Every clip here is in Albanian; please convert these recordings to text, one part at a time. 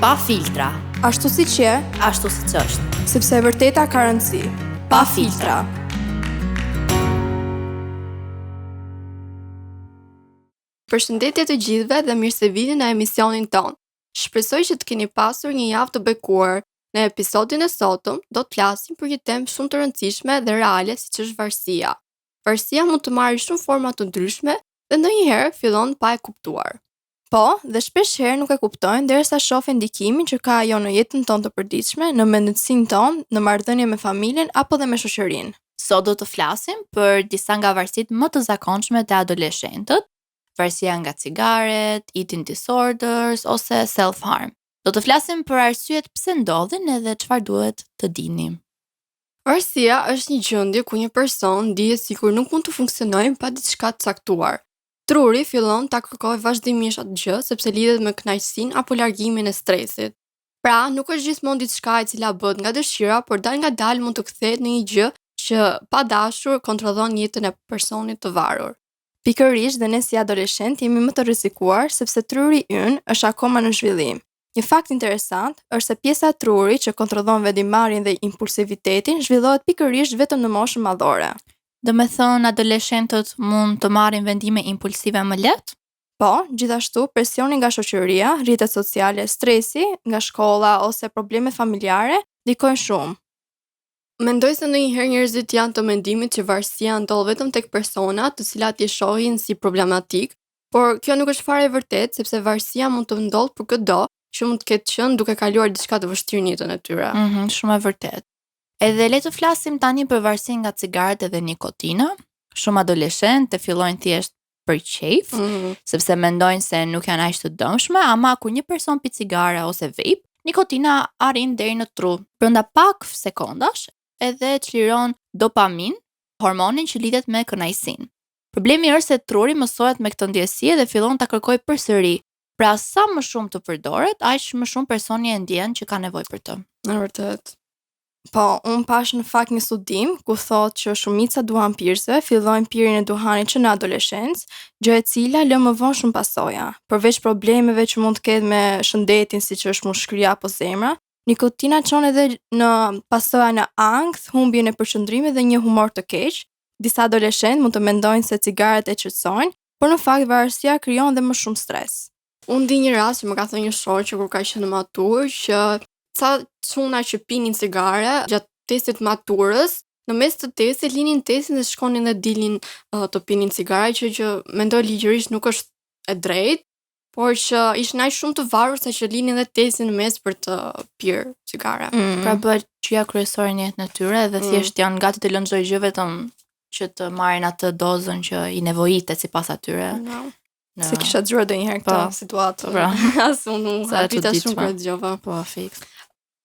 Pa filtra, Ashtu siç je, ashtu siç është. sepse e vërteta ka rëndësi. Pa filtra. Përshëndetje të gjithëve dhe mirë se vini në emisionin tonë. Shpresoj që të keni pasur një javë të bekuar. Në episodin e sotëm do të flasim për një temë shumë të rëndësishme dhe reale siç është varësia. Varësia mund të marrë shumë forma të ndryshme dhe ndonjëherë fillon pa e kuptuar. Po, dhe shpesh herë nuk e kuptojnë derisa shohin ndikimin që ka ajo në jetën tonë të përditshme, në mendësinë tonë, në marrëdhënie me familjen apo dhe me shoqërinë. Sot do të flasim për disa nga varësitë më të zakonshme te adoleshentët, varësia nga cigaret, eating disorders ose self-harm. Do të flasim për arsyet pse ndodhin edhe çfarë duhet të dini. Varësia është një gjendje ku një person ndihet sikur nuk mund të funksionojë pa diçka të caktuar. Truri fillon ta kërkojë vazhdimisht atë gjë sepse lidhet me kënaqësinë apo largimin e stresit. Pra, nuk është gjithmonë diçka e cila bëhet nga dëshira, por dalngadalë mund të kthehet në një gjë që pa dashur kontrollon jetën e personit të varur. Pikërisht dhe ne si adoleshent jemi më të rrezikuar sepse truri ynë është akoma në zhvillim. Një fakt interesant është se pjesa e trurit që kontrollon vendimmarrjen dhe impulsivitetin zhvillohet pikërisht vetëm në moshën madhore. Do me thënë, adoleshentët mund të marrin vendime impulsive më lehtë? Po, gjithashtu presioni nga shoqëria, rrjetet sociale, stresi nga shkolla ose problemet familjare ndikojnë shumë. Mendoj se ndonjëherë njerëzit janë të mendimit që varësia ndodh vetëm tek persona të cilat i shohin si problematik, por kjo nuk është fare e vërtetë sepse varësia mund të ndodhë për këdo që mund të ketë qenë duke kaluar diçka të vështirë në jetën e tyre. Mhm, shumë e vërtetë. Edhe le të flasim tani për varësinë nga cigaret edhe nikotina. Shumë adoleshentë fillojnë thjesht për qejf, Mm. sepse mendojnë se nuk janë aq të dëmshme, ama kur një person pi cigare ose vape, nikotina arrin deri në tru. Brenda pak sekondash edhe çliron dopamin, hormonin që lidhet me kënaqësinë. Problemi është se truri mësohet me këtë ndjesi dhe fillon ta kërkojë përsëri. Pra sa më shumë të përdoret, aq më shumë personi e ndjen që ka nevojë për të. Në vërtet. Po, unë pash në fakt një studim ku thotë që shumica duhanpirësve fillojnë pirjen e duhanit që në adoleshencë, gjë e cila lë më vonë shumë pasoja. Përveç problemeve që mund të ketë me shëndetin, siç është mushkëria apo zemra, nikotina çon edhe në pasoja në ankth, humbjen e përqendrimit dhe një humor të keq. Disa adoleshentë mund të mendojnë se cigaret e qetësojnë, por në fakt varësia krijon dhe më shumë stres. Unë di një rast që më ka thënë një shoqe kur ka qenë në maturë që ca çuna që pinin cigare gjatë testit të maturës, në mes të testit linin testin dhe shkonin dhe dilnin uh, të pinin cigare, që që mendoj ligjërisht nuk është e drejtë, por që ishin aq shumë të varur sa që linin dhe testin në mes për të pirë cigare. Mm. Pra bëhet gjëja kryesore në jetën e tyre dhe Mm. thjesht janë gati të lënë çdo gjë vetëm që të marrin atë dozën që i nevojitet sipas atyre. No. Në... Se kisha dëgjuar ndonjëherë këtë Po. situatë. Pra. As unë u Sa e habita shumë çuditshme. kur e dëgjova. Po, fiks.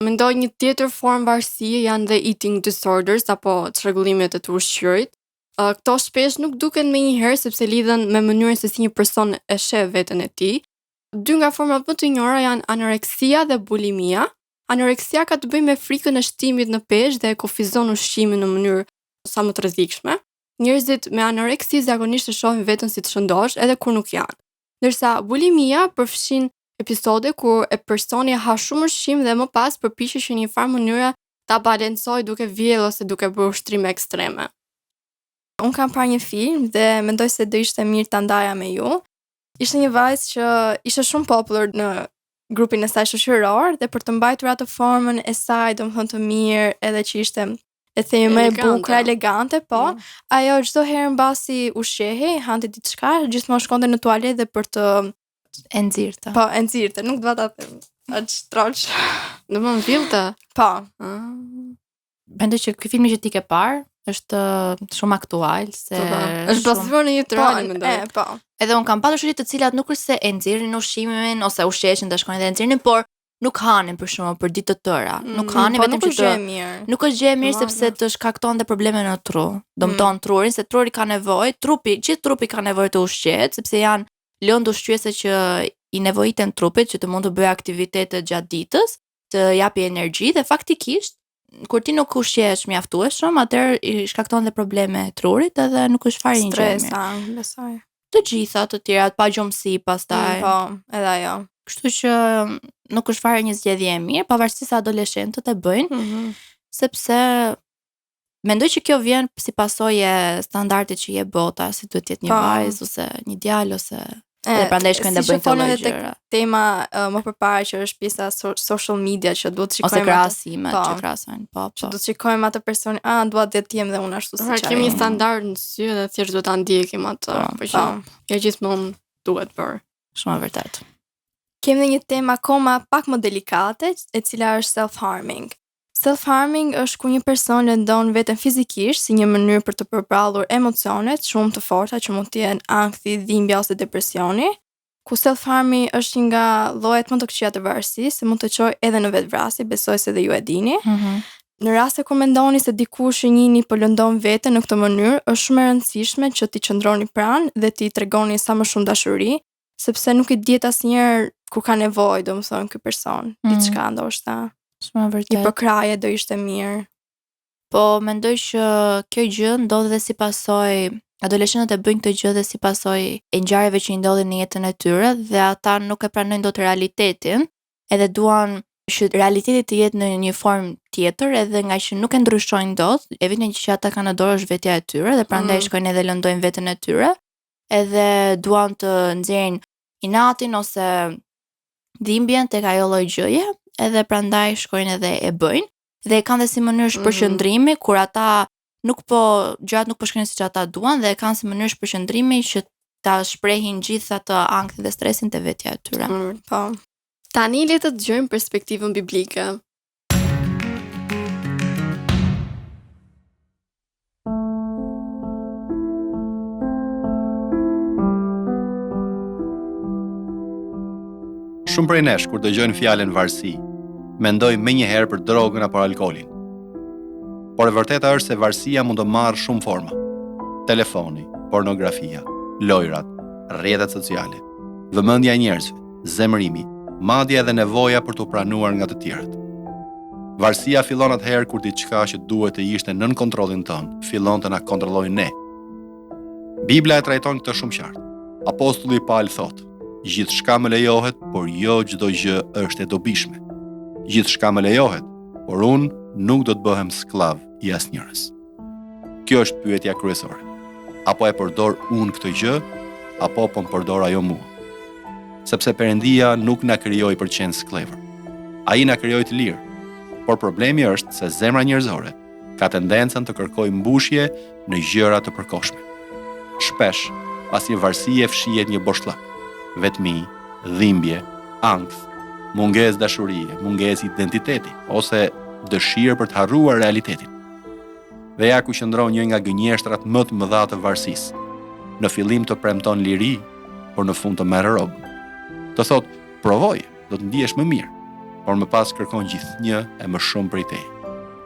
Mendoj një tjetër formë varësie janë dhe eating disorders apo çrregullimet e të ushqyerit. Ë, Këto shpesh nuk duken menjëherë sepse lidhen me mënyrën se si një person e sheh veten e tij. Dy nga format më të njohura janë anoreksia dhe bulimia. Anoreksia ka të bëjë me frikën e shtimit në peshë dhe e kufizon ushqimin në mënyrë sa më të rrezikshme. Njerëzit me anoreksi zakonisht e shohin veten si të shëndosh edhe kur nuk janë. Ndërsa bulimia përfshin episode kur e personi ha shumë ushqim dhe më pas përpiqet që në një farë mënyre ta balancojë duke vjellë ose duke bërë ushtrime ekstreme. Unë kam parë një film dhe mendoj se do ishte mirë ta ndaja me ju. Ishte një vajzë që ishte shumë popullor në grupin e saj shoqëror dhe për të mbajtur atë formën e saj, domethënë të mirë, edhe që ishte e themi më e Elegante. bukur, elegante, po. Mm. Ajo çdo herë mbasi ushqehej, hante diçka, gjithmonë shkonte në tualet dhe për të E nxirrte. po e nxirrte, nuk dua ta them. Aq troç. Do më villte. Po. Ah. Mendoj që ky filmi që ti ke parë është ë, shumë aktual se Po, po. Është shumë- bazuar në një Po, reali mendoj. e, po. Edhe unë kam patur shoqe të cilat nuk është se e nxjerrin ushqimin ose ushqeheshin dhe shkonin dhe e nxjerrin, por nuk hanin për shembull për ditë të tëra. Nuk Mm, hanin Po vetëm nuk që është gjë të e mirë. Nuk është gjë e mirë Po, sepse no. të shkakton dhe probleme në tru. Dëmton trurin se truri ka nevojë, trupi, gjithë trupi ka nevojë të ushqehet sepse janë lëndë ushqyese që i nevojiten trupit që të mund të bëjë aktivitete gjatë ditës, të japi energji dhe faktikisht kur ti nuk ushqehesh mjaftueshëm, atëherë i shkakton dhe probleme trurit edhe nuk është fare një gjë e Stres, mirë. a, besoj. Të gjitha të tjerat, pagjumësi pastaj. Mm, Po, edhe ajo. Kështu që nuk është fare një zgjedhje e mirë, pavarësisht se adoleshentët e bëjnë, Mm -hmm. sepse mendoj që kjo vjen si pasojë e standardit që jep bota, si duhet të jetë një Po. vajzë ose një djalë ose E, dhe prandaj shkojnë dhe si që bëjnë këto folëm lloj edhe tek gjëra. tema uh, më përpara që është pjesa so social media që duhet të Ose shikojmë atë, krahasimet Po. që krahasojnë, po, që po. duhet të shikojmë atë personin, a dua të jem dhe unë ashtu Pra siç kemi ai. një standard në sy dhe thjesht duhet ta ndjekim atë, Po, po që Po. jo gjithmonë duhet bërë. Shumë e vërtetë. Kemi dhe një temë akoma pak më delikate, e cila është self-harming. Self-harming është kur një person lëndon veten fizikisht si një mënyrë për të përballur emocionet shumë të forta që mund të jenë ankthi, dhimbja ose depresioni, ku self-harmi është një nga llojet më të këqija të varësisë, se mund të çojë edhe në vetvrasje, besoj se edhe ju e dini. Mhm. Në rast se kur mendoni se dikush që njihni po lëndon veten në këtë mënyrë, është shumë e rëndësishme që ti qëndroni pranë dhe ti tregoni sa më shumë dashuri, sepse nuk i dihet asnjëherë kur ka nevojë, domethënë ky person, Mm. diçka ndoshta. Shumë e Një vërtetë. përkrahje do ishte mirë. Po mendoj që kjo gjë ndodh dhe si pasojë adoleshentët e bëjnë këtë gjë dhe si pasojë e ngjarjeve që i ndodhin në jetën e tyre dhe ata nuk e pranojnë dot realitetin, edhe duan që realiteti të jetë në një formë tjetër edhe nga që nuk e ndryshojnë dot, e vetmja gjë që ata kanë në dorë është vetja e tyre dhe prandaj Mm. shkojnë edhe lëndojnë veten e tyre, edhe duan të nxjerrin inatin ose dhimbjen tek ajo lloj gjëje, edhe prandaj shkojnë edhe e bëjnë dhe e kanë dhe si mënyrë Mhm. shpërqendrimi kur ata nuk po gjërat nuk po shkojnë siç ata duan dhe e kanë si mënyrë shpërqendrimi që ta shprehin gjithë atë ankthin dhe stresin te vetja e tyre. Mm. Po. Tani le të dëgjojmë perspektivën biblike. Shumë prej nesh kur dëgjojnë fjalën varësi, mendojnë menjëherë për drogën apo alkoolin. Por e vërteta është se varësia mund të marrë shumë forma. Telefoni, pornografia, lojrat, rrjetet sociale, vëmendja e njerëzve, zemërimi, madje edhe nevoja për t'u pranuar nga të tjerët. Varësia fillon atëherë kur diçka që duhet të ishte nën kontrollin tonë, fillon të na kontrollojë ne. Bibla e trajton këtë shumë qartë. Apostulli Paul thotë: Gjithçka më lejohet, por jo çdo gjë është e dobishme. Gjithçka më lejohet, por unë nuk do të bëhem skllav i asnjërës. Kjo është pyetja kryesore. Apo e përdor unë këtë gjë, apo po më përdor ajo mua? Sepse Perëndia nuk na krijoi për të qenë skllevër. Ai na krijoi të lirë. Por problemi është se zemra njerëzore ka tendencën të kërkojë mbushje në gjëra të përkohshme. Shpesh, pas një varësie fshihet një boshllëk, vetmi, dhimbje, ankth, mungesë dashurie, mungesë identiteti ose dëshirë për të harruar realitetin. Dhe ja ku qëndron një nga gënjeshtrat më të mëdha të varësisë. Në fillim të premton liri, por në fund të merr rob. Të thotë, provoj, do të ndihesh më mirë, por më pas kërkon gjithnjë e më shumë prej teje.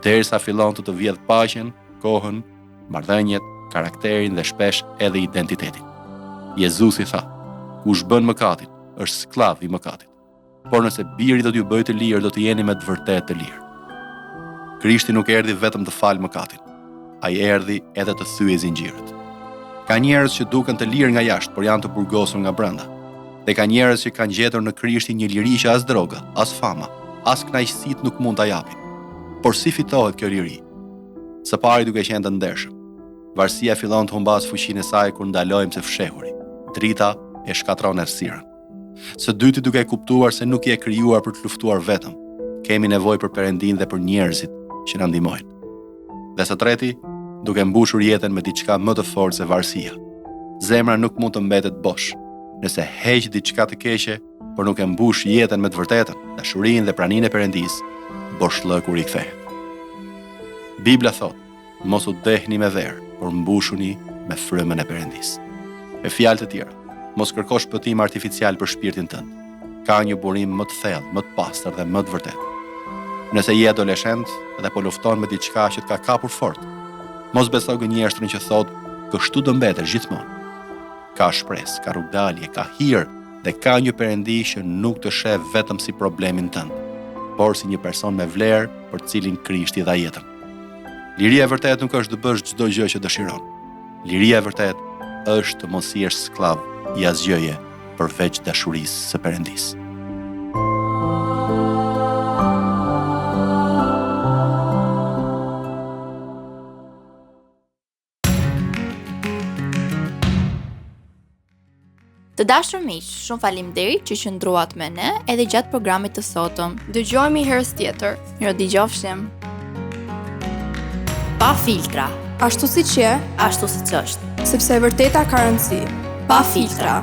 Derisa fillon të të vjedh paqen, kohën, marrëdhëniet, karakterin dhe shpesh edhe identitetin. Jezusi tha, kush bën mëkatin, është sklav i mëkatit. Por nëse biri do t'ju bëjë të lirë, do të jeni me të vërtetë të lirë. Krishti nuk erdhi vetëm të falë mëkatin. Ai erdhi edhe të thyejë zinxhirët. Ka njerëz që duken të lirë nga jashtë, por janë të burgosur nga brenda. Dhe ka njerëz që kanë gjetur në Krishtin një liri që as droga, as fama, as kënaqësitë nuk mund ta japin. Por si fitohet kjo liri? Së pari duke qenë të ndershëm. Varësia fillon të humbasë fuqinë e saj kur ndalojmë së fshehuri. Drita e shkatron errësirën. Së dyti duke e kuptuar se nuk je krijuar për të luftuar vetëm. Kemi nevojë për Perëndin dhe për njerëzit që na ndihmojnë. Dhe së treti, duke mbushur jetën me diçka më të fortë se varësia. Zemra nuk mund të mbetet bosh. Nëse heq diçka të keqe, por nuk e mbush jetën me të vërtetën, dashurinë dhe praninë e Perëndisë, boshllëku rikthehet. Bibla thotë, mos u dehni me verë, por mbushuni me frymën e Perëndisë. Me fjalë të tjera, mos kërko shpëtim artificial për shpirtin tënd. Ka një burim më të thellë, më të pastër dhe më të vërtetë. Nëse je adoleshent dhe po lufton me diçka që të ka kapur fort, mos beso gënjeshtrën që thotë, kështu do mbetesh gjithmonë. Ka shpresë, ka rrugdalje, ka hir dhe ka një perëndi që nuk të sheh vetëm si problemin tënd, por si një person me vlerë për të cilin Krishti dha jetën. Liria e vërtetë nuk është të bësh çdo gjë që dëshiron. Liria e vërtetë është të mos jesh skllav i asgjëje përveç dashurisë së Perëndisë. Të dashur miq, shumë faleminderit që qëndruat me ne edhe gjatë programit të sotëm. Dëgjohemi herës tjetër. Mirudëgjofshim. Pa filtra. Ashtu siç je, ashtu siç është. Sepse e vërteta ka rëndësi. Pa filtra.